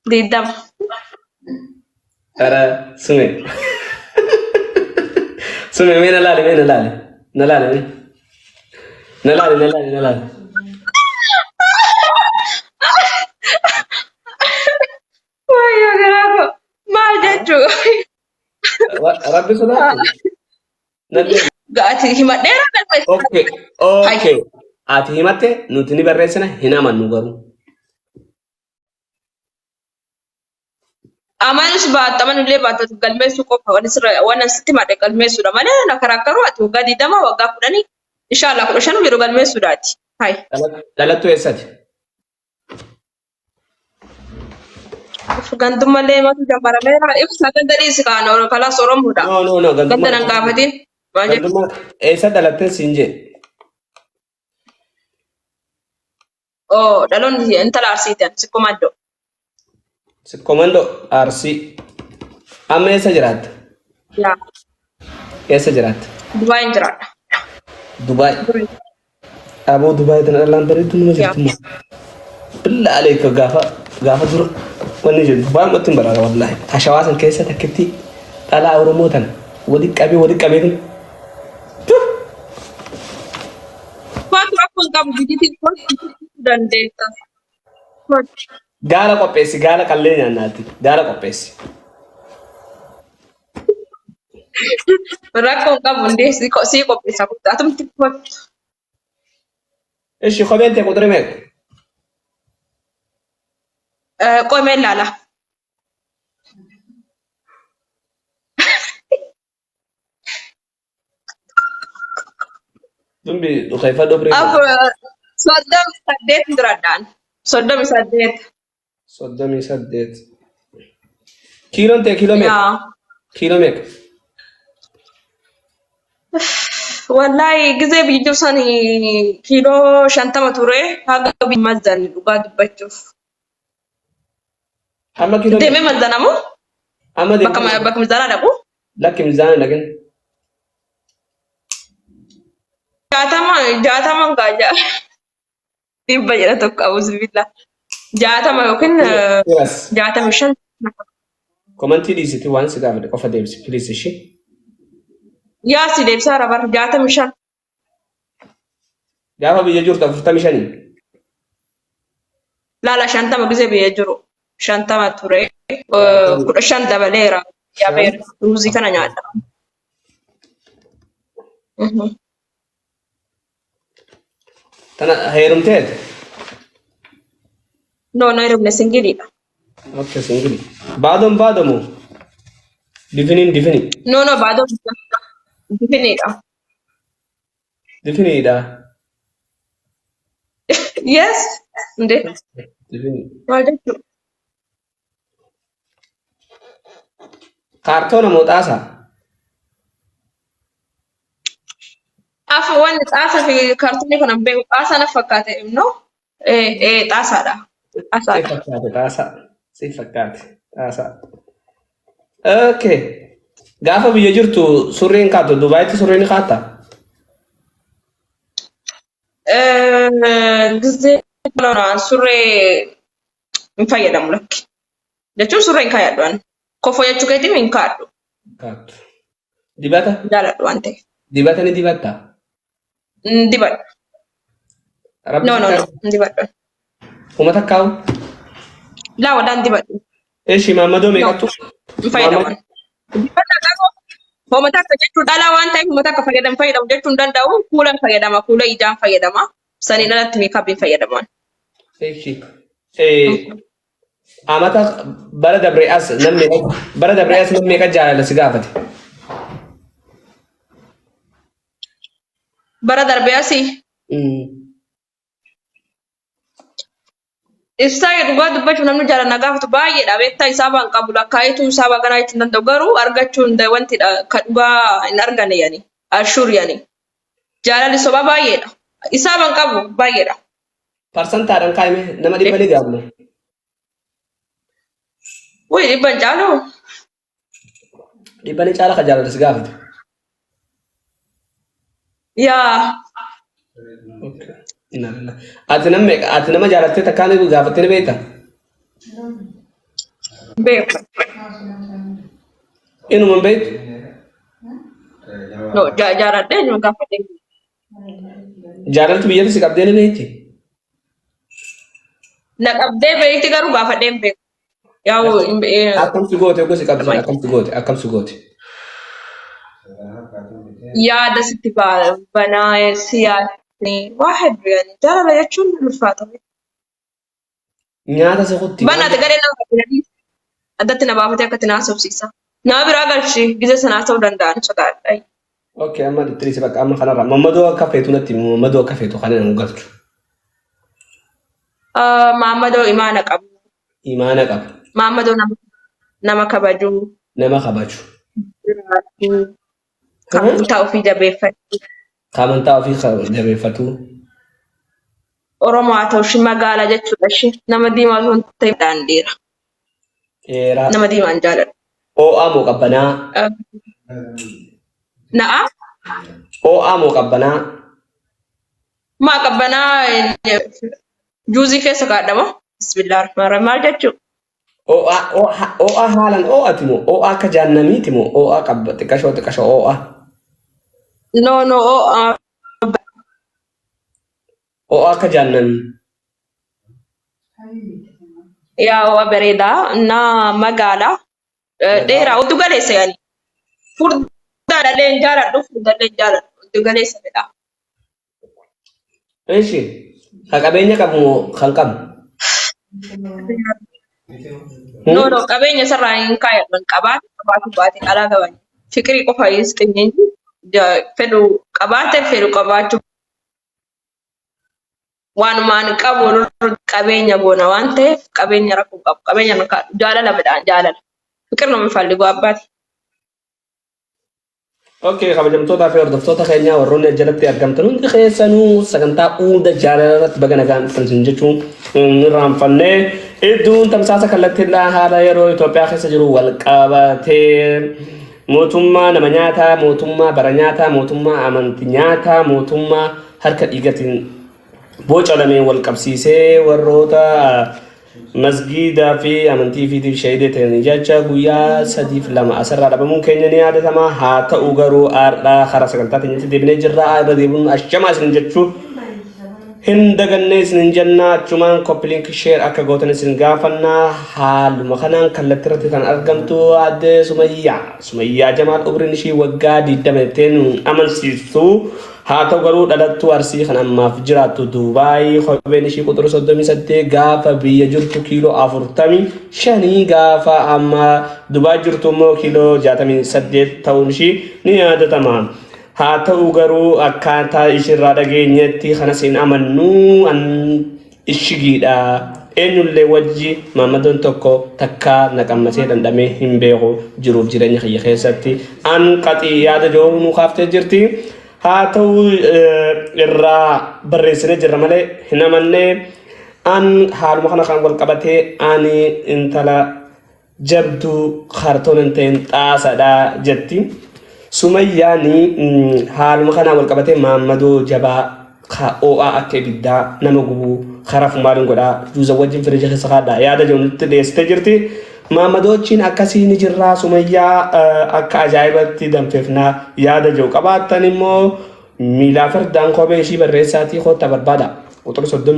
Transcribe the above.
20. Ara sume. Sume mee na laali mee na laali. Na laali mee. Na laali na laali na laali. Wayyoo garaa koo. Maal jechuu? Rabbi sodaattu. Nallee. Ati himadheera galmeessa. Okay. Okay. Ati himatte nuti ni barreessina hin amannu garuu. Amanus baattu amanullee baattu ati galmeessuu qofa waan sirra waan an sitti himadhe galmeessuudha malee na karaa ati waggaa 20 waggaa 10 inshaallah 15 jedhu galmeessuudha ati. Hai. Dhalattuu eessati? Gandummallee himatu jammarameera. Ibsa ganda dhiisi kaan kalaas Oromoodha. No no no Ganda gandummaa nan gaafatin. Maal jedhu? gandummaa eessa dhalattee siin jee? Oo dhaloonni intala Arsiiti sikkoo maddoo. Komando Arsii. Amma eessa jiraatta? Yaa Eessa jiraatta? Dubaayin jiraadha. Dubaay. Aboo Dubaay tana dhalaan bareeddu numa jirti moo? Billaa aleeka gaafa gaafa dura wanni jedhu Dubaay ummatti hin baraara wallaahi. Tashawaa san keessa takkitti dhalaa Oromoo tana wali qabee wali qabee kun. Faatu rakkoo hin qabu bijitiin kootu dandeetta. Gaala qopheessi gaala qallee nyaannaatti gaala qopheessi. Rakkoo hin qabu hundee sii qopheessa kottu atumti kottu. Ishi kopheen tee quxurii meeqa? Qomee ilaala. Dumbi dhukeeffadhu firii. Afur 38 duradhaan. 38. 38. Kiiloon tee kiiloo meeqa? Yaa. Kiiloo meeqa? Wallahi gizee biyya jiru sani kiiloo 50 ture haga biyya mazzanne dhugaa dubbachuuf. Amma kiiloo Deemee meeqa? mazzanamu Amma bakka deemtee bakka mizaanaa dhaqu. Lakki mizaana hin dhaqin. 60 60 gaaja. 100 jedha tokko auzubillah. 60 yookiin Yes. 65. Komantii dhiisiti waan si gaafadhe qofa deebisi please ishii. Yaa si deebisaa rabar 65. Gaafa biyya jirtu 45. Laala 50 gisee biyya jiru 50 ture 15 dabaleera. Yabeera ruuzii kana nyaadha. Tana heerumteet? No, na heerumne singiliidha. Okay, singili. Baadoon baadomu. Difiniin difini. No, no, baadoo difiniidha. Difiniidha. Yes. Nde. Difini. Maal jechuudha? Kaartoona moo xaasaa? Afa wanni xaasaa fi kaartoonii kana hin beeku. Xaasaa na fakkaate no? Eh, eh, xaasaadha. Si Xaasaadha. fakkaate xaasaa. Si fakkaate xaasaa. Okay. Gaafa biyya jirtu surree hin kaattu. Dubaayitti surree ni kaattaa? Eh, Gizee kana surree hin fayyadamu lakki. Jechuun surree hin kaayadhu ani. Kofoo jechuu keetiin hin kaadhu. Kaattu. Dibata? Hin jaaladhu waan ta'eef. Dibata ni dibatta? Hin dibadhu. Rabbi No, si no, no. taasisa. Hin dibadhu. Kuma takkaa'u? Laa walaa hin dibadhu. Eshi maammadoo No. meeqattu? Hin fayyadamu. Dibata garuu homa takka jechuun dhalaa waan ta'eef homa takka fayyadamu fayyadamu jechuu hin danda'u. Kuula hin fayyadama. Kuula ijaan fayyadama. Saniin alatti meekaapii hin fayyadamu. Eshi. Amata bara dabree as namni bara dabree as namni meeqa jaalala si gaafate? Bara darbee asii ibsaa dhugaa dubbachuuf namni jaalala na gaafatu baay'eedha. Beektaa isaa baan qabu lakkaa'ituu isaa baan kanaa jechuu hin danda'u. Garuu argachuu hin danda'u wanti ka dhugaa hin arganne yani. Ashuur yani. Jaalalli sobaa baay'eedha. Isaa baan qabu baay'eedha. Parsantaadhaan kaa'ime nama 100 ni gaafne. Wuy 100 hin caalu. 100 ni caala ka jaalala si gaafate. Yaa. Okay. Inna lillahi. Ati nama meeqa ati nama jaalattee takkaan gaafattee ni beektaa? Beeku. Inuma hin beektu? No, jaaladhee nu gaafadhee. Jaalalti biyyatti si qabdee ni beekti? Na qabdee beekti garuu gaafadhee hin beeku. Yaa'u hin Akkam si goote ogga si qabde sana akkam si goote akkam si goote? Yaada sitti banaa si yaadni waa hedduu yaani jaalala jechuun ulfaata. Nyaata si kutti. Banaate garee nama qabdi addatti na baafatee akkatti na haasofsiisa. Nama biraa galchi gizee sana haasa'uu danda'an sodaadha. Okay, amma dhiisi bakka amma kanarra. Mammadoo akka feetu natti himi. Mammadoo akka feetu kana nan galchu. Maammadoo imaana qabu. Imaana qabu. Maammadoo nama kabaju. Nama kabaju. Jiraatu. Kan amantaa ofii jabeeffatu. Kan amantaa ofii jabeeffatu. Oromoo haa ta'u ishii magaala jechuudha ishii. Nama diimaa osoo hin ta'in dhaan dhiira. Dheeraa. Nama diimaan jaaladha. Oo'aa moo qabbanaa? Na'a Oo'aa moo qabbanaa? Maa qabbanaa juuzii keessa kaadhama. Bismillah rahmaan rahim maal jechuu? Oo'aa oo'aa oo'aa haalan oo'ati moo oo'aa akka jaannamiiti moo oo'aa qabba xiqqashoo xiqqashoo oo'aa? No no oo'aa. Oo'aa akka jaannamii. Yaa oo'a bareedaa na magaala dheeraa oddu galeessa yaani. Furdaadhallee hin jaaladhu furdallee hin jaaladhu oddu galeessa fedha. Eshi ka qabeenya qabu moo kan qabne? No no qabeenya isarraa hin kaayadhan qabaate qabaatu baate alaa gaban fiqirii qofa isxinyi fedhu qabaate fedhu qabaachuu waanumaan qabu qabeenya goona waan ta'eef qabeenya rakkoo qabu qabeenya nu kaadhu jaalala midhaan jaalala fiqir nama falligu abbaati. Okay, kabajamtootaa fi hordoftoota keenyaa warroonni jalatti argamtan hundi keessanuu sagantaa hunda jaalala irratti baga nagaan dhuftan isin jechuun hin irraanfanne idduun tamsaasa kallattiidhaan haala yeroo Itoophiyaa keessa jiru wal qabatee mootummaa nama nyaataa, mootummaa bara nyaataa, mootummaa amanti nyaataa, mootummaa harka dhiigatiin bocalameen wal qabsiisee warroota Masgiidaa fi amantii ifiitiif shahidee ta'anii jecha guyyaa sadiif lama asirraa dhabamuun keenya ni yaadatama. Haa ta'u garuu har'a karaa sagantaa teenyatti deebinee jirra. Irra deebiin ashamaa isin jechuu hin daganne isin jenna. Achumaan copy link share akka gootan isin gaafanna. Haaluma kanaan kallattii irratti kan argamtu aadde Sumayyaa. Sumayyaa Jamaal umriin ishii waggaa 20 jettee nu amansiistu. Haa ta'u garuu dhalattuu Arsii kan ammaaf jiraattu Duubaay kopheen ishii quxura 38 gaafa biyya jirtu kiiloo 45 gaafa amma Dubaay jirtu immoo kiiloo 68 ta'uun ishii ni yaadatama. Haa ta'u garuu akkaataa ishiirraa dhageenyetti kanas hin amannu an ishigiidha. Eenyullee wajji maammadoon tokko takkaa na qammasee dhandhamee hin beeku jiruuf jireenya kiyya keessatti an qaxii yaada jiru nu kaaftee jirti. Haa ta'u irraa barreessinee jirra malee hin amannee an haaluma kana kan wal qabatee ani intala jabduu kaartoon hin ta'in xaasadha jetti. Sumayyaan haaluma kanaan wal qabatee maammadoo jabaa ka oo'aa akka ibiddaa nama gubuu karafu maaliin godhaa juuza wajjin firija keessa kaadhaa yaada jedhu nutti dhiyeessitee jirti. Maammadoochiin akkasii ni jirraa Sumayyaa akka ajaa'ibatti danfifnaa yaada jedhu qabaattan immoo miilaa fardaan kophee ishii barreessaatii koottaa barbaada. Quxura 30.